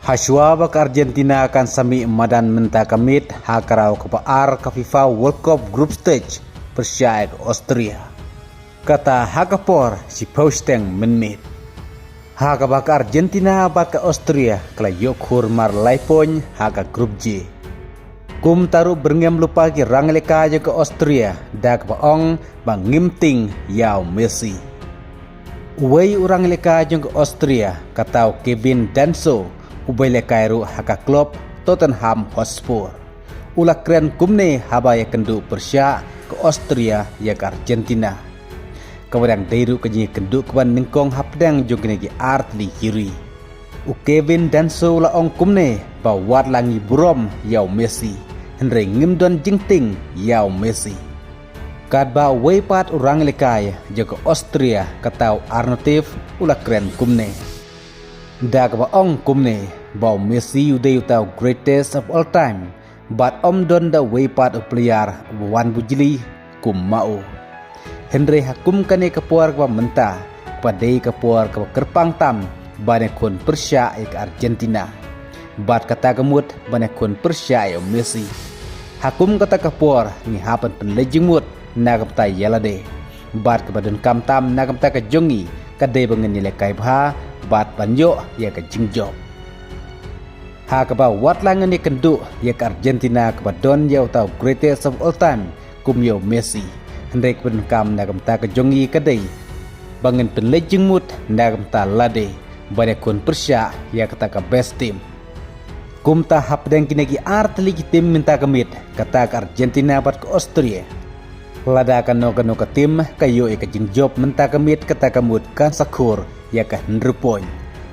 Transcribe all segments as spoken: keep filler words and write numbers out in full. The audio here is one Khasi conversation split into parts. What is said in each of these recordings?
Hashwa ba ka Argentina kan sa mih madan mynta ka miet ha ka round kaba ar ka FIFA World Cup Group Stage pyrshah ïa ka Austria. Kata ha ka por shiphew shiteng mynmiet. Ha kaba ka Argentina bad ka Austria ka la ïoh khur mar lai point ha ka Group G. Kumta ruh byrngem lypa ki rangïalehkai jong ka Austria da kaba ong ba ngim tieng ïa u Messi. Uwei u rangïalehkai jong ka Austria, kata u Kevin Danso, uba ïalehkai ruh ha ka klub Tottenham Hotspur, u la kren kumne haba ïakynduh pyrshah ka Austria ïa ka Argentina, kaba dang dei ruh ka jingïakynduh kaba nyngkong hapdeng jong kine ki ar tylli ki ri. U Kevin Danso u la ong kumne ba wat la ngi burom ïa u Messi, hynrei ngim don jingtieng ïa u Messi. Katba uwei pat u rangïalehkai jong ka Austria, kata u Arnautovic, u la kren kumne, da kaba ong kumne ba u Messi u dei uta u greatest of all time, bad ym don da uwei pat u player uba wan bujli kum ma u. Hynrei ha kum kane ka por kaba mynta, kaba dei ka por kaba kyrpang tam ban ïakhun pyrshah ïa ka Argentina, bad kata ka mut ban ïakhun pyrshah ïa u Messi. Ha kum kata ka por ngi hap ban pynleit jingmut na ka bynta ïa lade, bad kaba donkam tam na ka bynta ka jong ngi ka dei ba ngin ïalehkai bha bad ban ïoh ïa ka jingjop. Ha kaba wat la ngin ïakynduh ïa ka Argentina kaba don ïa uta u greatest of all time kum ïa u Messi, hynrei kaba donkam na ka bynta ka jong ngi ka dei ba ngin pynleit jingmut na ka bynta lade ban ïakhun pyrshah ïa kata ka best team. Kumta hapdeng kine ki ar tylli ki team mynta ka miet, kata ka Argentina bad ka Austria, lada kano kano ka team ka ïoh ïa ka jingjop mynta ka miet, kata ka mut kan sa khur ïa ka hynriew point,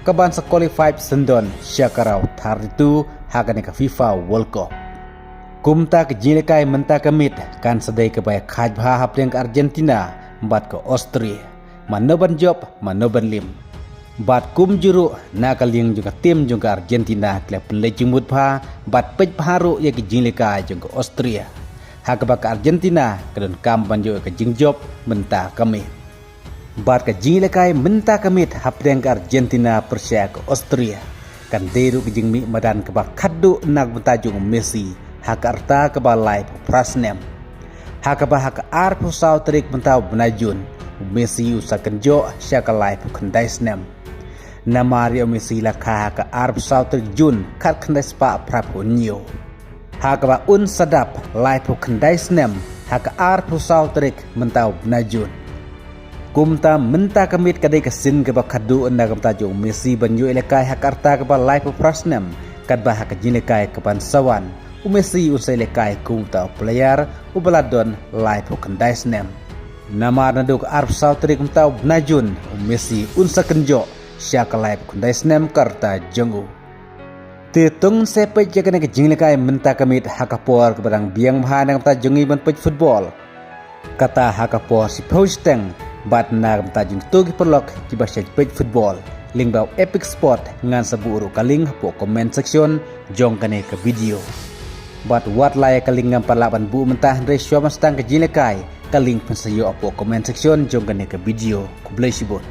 kaban sa qualify syndon sha ka round thirty-two ha kane ka FIFA World Cup. Kumta ka jingïalehkai mynta ka miet kan sa dei kaba ïakhaid bha hapdeng ka Argentina bad ka Austria, mano ban jop mano ban lim. Bad kumjuh ruh na ka liang jong ka team jong ka Argentina ki la pynleit jingmut bha bad peit bha ruh ïa ka jingïalehkai jong ka Austria. Ha kaba ka Argentina ka donkam ban ïoh ïa ka jingjop mynta ka miet. Bad ka jingïalehkai mynta ka miet hapdeng ka Argentina pyrshah ka Austria kan dei ruh ka jingmih madan kaba khatduh na ka bynta jong u Messi ha ka rta kaba laiphew phra snem. Ha kaba ha ka arphew saw tarik mynta u bnai Jun, u Messi u sa kynjoh sha ka laiphew khyndai snem. Namar ïa u Messi la kha ha ka arphew saw tarik Jun khatkhyndai spah phraphew hynñiew. Ha kaba un sa dap laiphew khyndai snem ha ka arphew saw tarik mynta u bnai Jun. Kumta mynta ka miet ka dei ka sien kaba khatduh na ka bynta jong u Messi ban ïoh ïalehkai ha ka rta kaba laiphew phra snem, katba ha ka jingïalehkai kaban sa wan, u Messi un sa ïalehkai kum uta u player uba la don laiphew khyndai snem. Namar naduh ka arphew saw tarik mynta u bnai Jun, u Messi un sa kynjoh sha ka laiphew khyndai snem ka rta jong u. Te to ngin sa peit ïa kane ka jingïalehkai mynta ka miet ha ka por kaba dang biang bha na ka bynta jong ngi ban peit football. Kata ha ka por shiphew shiteng, bad na ka bynta jong kito ki paralok kiba shait peit football lyngba u Epic Sport, ngan sa buh ruh ka link hapoh comment section jong kane ka video. Bad wat la ïa ka link ngam pat lah ban buh mynta, hynrei shuwa ban sdang ka jingïalehkai ka link phin sa ïoh hapoh comment section jong kane ka video. Khublei shibun.